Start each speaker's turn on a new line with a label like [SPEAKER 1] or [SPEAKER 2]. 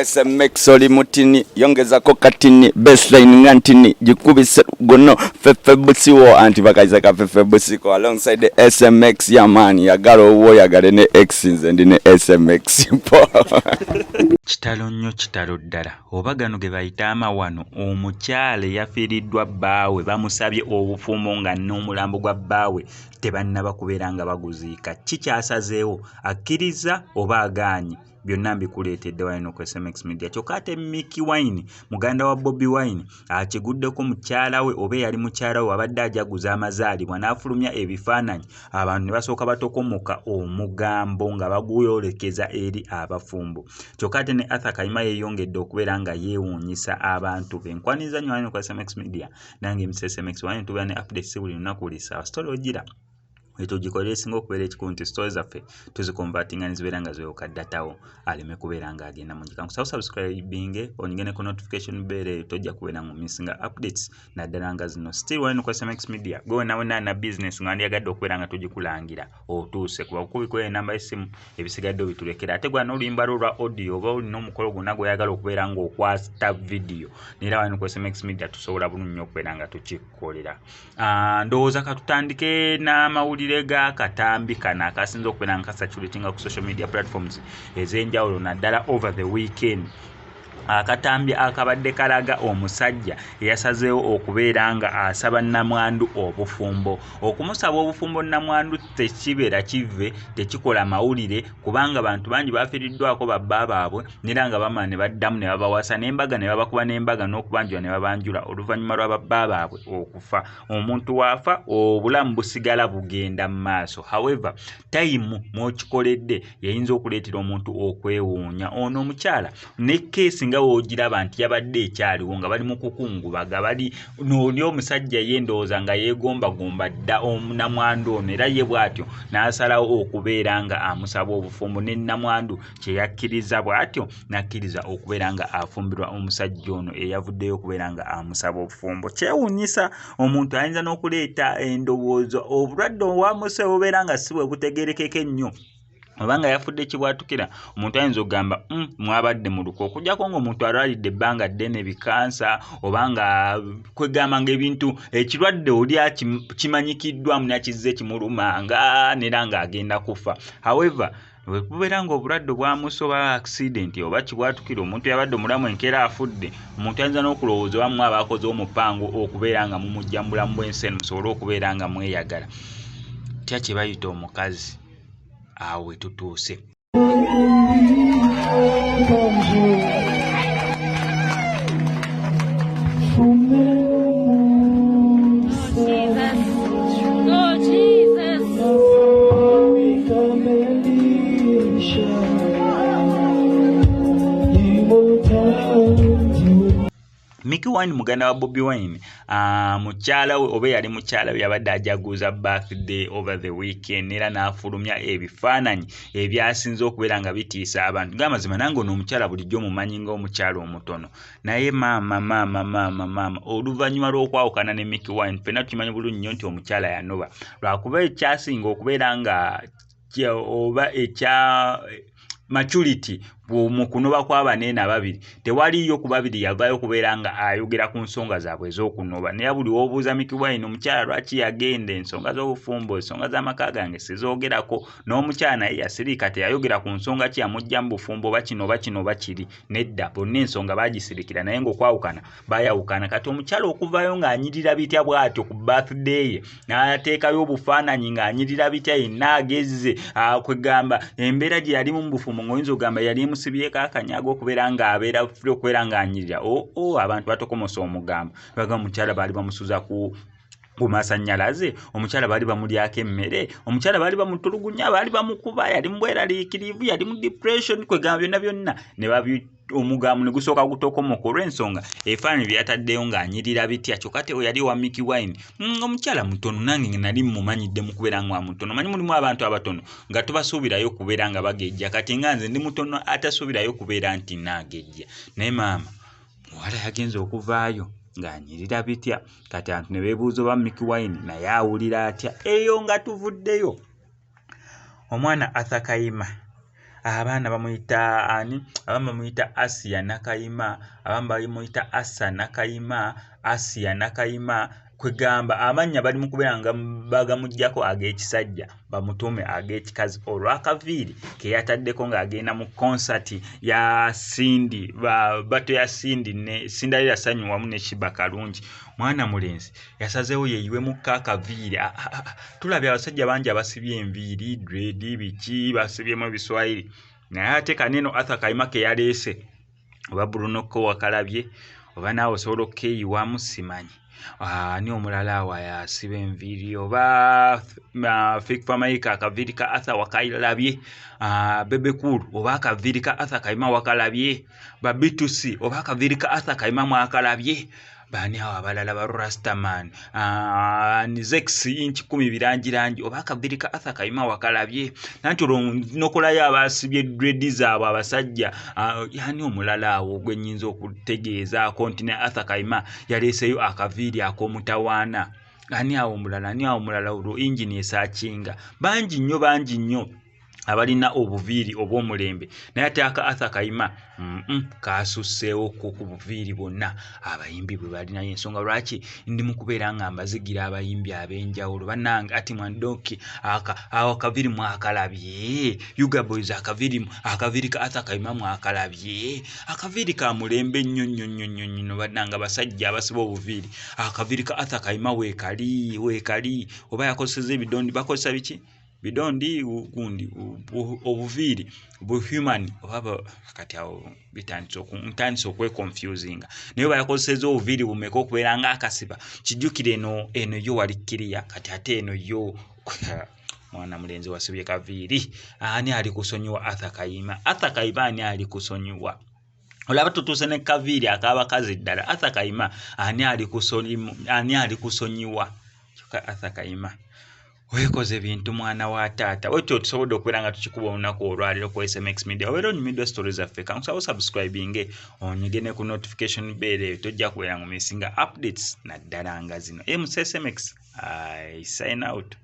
[SPEAKER 1] SMX oli mutini, yongezako katini, baseline nga ntini, gikubise guno fefe busiwo anti bakaisa ka fefe busiko alongside the SMX ya man, yagala owuwo yagale ne X, nze ndi ne SMX mpo.
[SPEAKER 2] Kitalo nnyo, kitalo ddala. Oba gano ge bayita amawano. Omukyala eyafiiriddwa bbaawe bamusabye obufumbo nga n'omulambo gwa bbaawe tebannaba kubeera nga baguziika. Ki ky'asazeewo? Akkiriza oba agaanye? Byonna mbikuleetedde wano ku SMX Media. Kyokka ate Mikie Wine, muganda wa Bobi Wine, akiguddeko mukyala we oba eyali mukyala we abadde ajaguza amazaalibwa n'afulumya ebifaananyi, abantu ne basooka batokomoka omugambo nga bagwolekeza eri abafumbo. Kyokka ate ne Arthur Kayima yeeyongedde okubeera nga yeewuunyisa abantu be. Nkwaniriza nnyo wano ku SMX Media, nange MC SMX. Wano tubeera ne updates buli lunaku, buli ssaawa. Story ogira ekyo gikolera esinga okubeera ekikulu nti story zaffe tuziconvertinga ne zibeera nga zeewoka datawo aleme kubeera ng'agenda mu ngika. Nkusaba subscribing, onyige ne ku notification bell eyo, tojja kubeera nga omissinga updates naddala nga zino. Still wano ku SMX Media, gwe wena wena na business nga wandyagadde okubeera nga tugikulangira, otuuse kuba kukubiko enamba y'essimu, ebisigadde obitulekera. Ate gwa n'oluyimba lwo olwa audio oba olina omukolo gwonna gw'oyagala okubeera ng'okwata video, neera wano ku SMX Media tusobola bulungi nnyo okubeera nga tukikolera. Ndowooza katutandike n'amawulire ga katambi kano akasinze okubeera nga kacirculatinga ku social media platforms ez'enjawulo naddala over the weekend, akatambi akabadde kalaga omusajja eyasazeewo okubeera nga asaba nnamwandu obufumbo. Okumusaba obufumbo nnamwandu tekibeera kive tekikola mawulire, kubanga bantu bangi bafiiriddwako babba baabwe nera nga bamala ne baddamu ne babawasa n'embaga ne babakuba n'embaga n'okubanjula ne babanjula oluvannyuma lwa babba baabwe okufa. Omuntu waafa, obulamu busigala bugenda mu maaso. However, time mw'okikoledde yayinza okuleetera omuntu okwewuunya. Ono omukyala ne case nga w'ogiraba nti yabadde ekyaliwo nga bali mu kukungubaga, bali n'oli omusajja ye ndowooza nga yeegombagomba dda namwandu ono, era ye bw'atyo n'asalawo okubeera nga amusaba obufumbo, ne namwandu kye yakkiriza bw'atyo n'akkiriza okubeera nga afumbirwa omusajja ono eyavuddeyo okubeera nga amusaba obufumbo. Kyewuunyisa, omuntu ayinza n'okuleeta endowooza obulwadde obwamuse bubeera nga si bwe butegeerekeka ennyo, oba nga yafudde kibwatukira. Omuntu ayinza okugamba, mwabadde mu lukwe," okuggyako ng'omuntu alwalidde ebbanga ddene bikansa oba nga kwegamba ng'ebintu ekirwadde oli kimanyikiddwamu nakizze kimulumanga nera ng'agenda kufa. However, bwe kubeera ng'obulwadde bwamuse oba accident oba kibwatukira, omuntu yabadde omulamu enkeera afudde, omuntu ayinza n'okulowooza oba mmwe abaakoze omupango okubeera nga mumuggya mu bulamu bw'ensi eno musobole okubeera nga mweyagala. Tya kye bayita omukazi, awo we tutuuse.
[SPEAKER 3] Jesus. Oh, Jesus.
[SPEAKER 4] Kamilisha ni
[SPEAKER 2] Mikie Wine, muganda wa Bobi Wine, mukyala we oba eyali mukyala we yabadde ajaguza birthday over the weekend, era n'afulumya ebifaananyi ebyasinze okubeera nga bitiisa abantu. Ng'amazima nange ono omukyala bulijjo mumanyi ng'omukyala omutono, naye maama, maama, maama, maama! Oluvannyuma lw'okwawukana ne Mikie Wine, ffenna tukimanyi bulungi nnyo nti omukyala yanoba, lwakuba ekyasinga okubeera nga oba ekya maturity mu kunoba kw'abaneeno ababiri, tewaliiyo ku babiri yavaayo kubeera nga ayogera ku nsonga zaabwe ez'okunoba. Naye buli w'obuuza Mikie Wine omukyala lwaki yagenda, ensonga z'obufumbo, ensonga z'amaka gange sizoogerako. N'omukyala naye yasirika, teyayogera ku nsonga ki yamugja mu bufumbo oba kino oba kino oba kiri. Nedda, bonna ensonga baagisirikira, naye ng'okwawukana bayawukana. Kati omukyala okuvaayo ng'anyirira bitya bw'atyo ku birthday ye, n'ateekayo obufaananyi ng'anyirira bitya yenna agezze, kwegamba embeera gye yalimu mu bufumbo ng'oyinza okugamba yali emusibyeko akanyago okubeera ng'abeera free okubeera ng'anyirira. Oo, abantu batokomosa omugambo, bagamba omukyala baali bamusuza ku masannyalaze, omukyala baali bamulyako emmere, omukyala baali bamutulugunya, baali bamukuba, yali mu bweraliikirivu, yali mu depression, kwegamba byonna byonna ne babi omugambo ne gusooka gutokomoka olw'ensonga ebifaananyi bye yataddeyo ng'anyirira bitya. Kyokka te yali owa Mikie Wine, omukyala mutono, nange nga nali mumanyidde mu kubeera nga mutono. Manyi mulimu abantu abatono nga tubasuubirayo okubeera nga bagejja, kati nga nze ndi mutono atasuubirayo kubeera nti naagejja, naye maama muwala yagenze okuvaayo ng'anyirira bitya. Kati abantu ne beebuuza oba Mikie Wine naye awulira atya. Eyo nga tuvuddeyo, omwana Arthur Kayima Abaana bamuyita ani? Abamu bamuyita Asiya Nakayima, abamu bamuyita Asa Nakayima, Asiya Nakayima. Kwegamba amannya bali mu kubeera nga bagamuggyako ag'ekisajja bamutuume ag'ekikazi olw'akaviiri ke yataddeko ng'agenda mu konsati ya Cindy, bato ya Cindy ne Cinderella Sanyu wamu ne Sheebah Karungi. Mwana mulenzi yasazeewo yeeyiwemukko akaviiri. Tulabye abasajja bangi abasibye enviiri, dread, biki, basibyemu ebiswayiri, naye ate kaneno Arthur Kayima ke yaleese, oba Bruno ko wakalabye oba naawe osobola okukeeyiwamu, simanyi. Ani omulala awo asiba enviiri? Oba Fik Fameica akaviiri ka Arthur wakalabye? Bebe Cool oba akaviiri ka Arthur Kayima wakalabye? Ba B2C oba akaviiri ka Arthur Kayima mwakalabye? Baani awo abalala? Ba Rastaman, Zex inchi 10 birangirangi, oba akaviiri ka Arthur Kayima wakalabye? Nanti olwo nokolayo abasibye dread zaabwe abasajja. Yani omulala awo gwe nnyinza okutegeezaako nti ne Arthur Kayima yaleeseyo akaviiri ak'omutawaana? Ani awo omulala? Ani awo omulala? Olwo engine esaakinga. Bangi nnyo, bangi nnyo abalina obuviiri obw'omulembe, naye ate aka Arthur Kayima kasusseewo ku buviiri bwonna abayimbi bwe balinayo. Ensonga lwaki ndi mu kubeera nga mbazigira abayimbi ab'enjawulo, bannange, ati mwandoki awo akaviiri mwakalabye? Yuga Boys, akaviiri ka Arthur Kayima mwakalabye? Akaviiri ka mulembe nnyo nnyo nnyo nnyo nnyo. Bannange, abasajja abasiba obuviiri, akaviiri ka Arthur Kayima weekali, weekali. Oba yakozeseza ebidondi, bakozesa biki, bidondi gundi, obuviiri bu human oba? Kati awo bitandise, ntandise okweconfusinga, naye oba yakozeseza obuviiri bumeka okubeera nga akasiba? Kijjukire eno, eno yo wali kiriya, kati ate eno yo mwana mulenzi wasibye kaviiri. Ani ali kusonyiwa Arthur Kayima? Arthur Kayima, ani ali kusonyiwa? Olaba tutuuse ne kaviiri ak'abakazi ddala. Arthur Kayima, ani ali kusonyiwa? Kyokka Arthur Kayima weekoze bintu, mwana wa taata. Wetyo tusobodde okubeera nga tukikuba olunaku olwaleero ku SMX Media. Obeera onyumiddwa story zaffe, kankusaba osubscribinge, onyige ne ku notification bell eyo, tojja kubeera nga omissinga updates naddala nga zino. MCSMX, I sign out.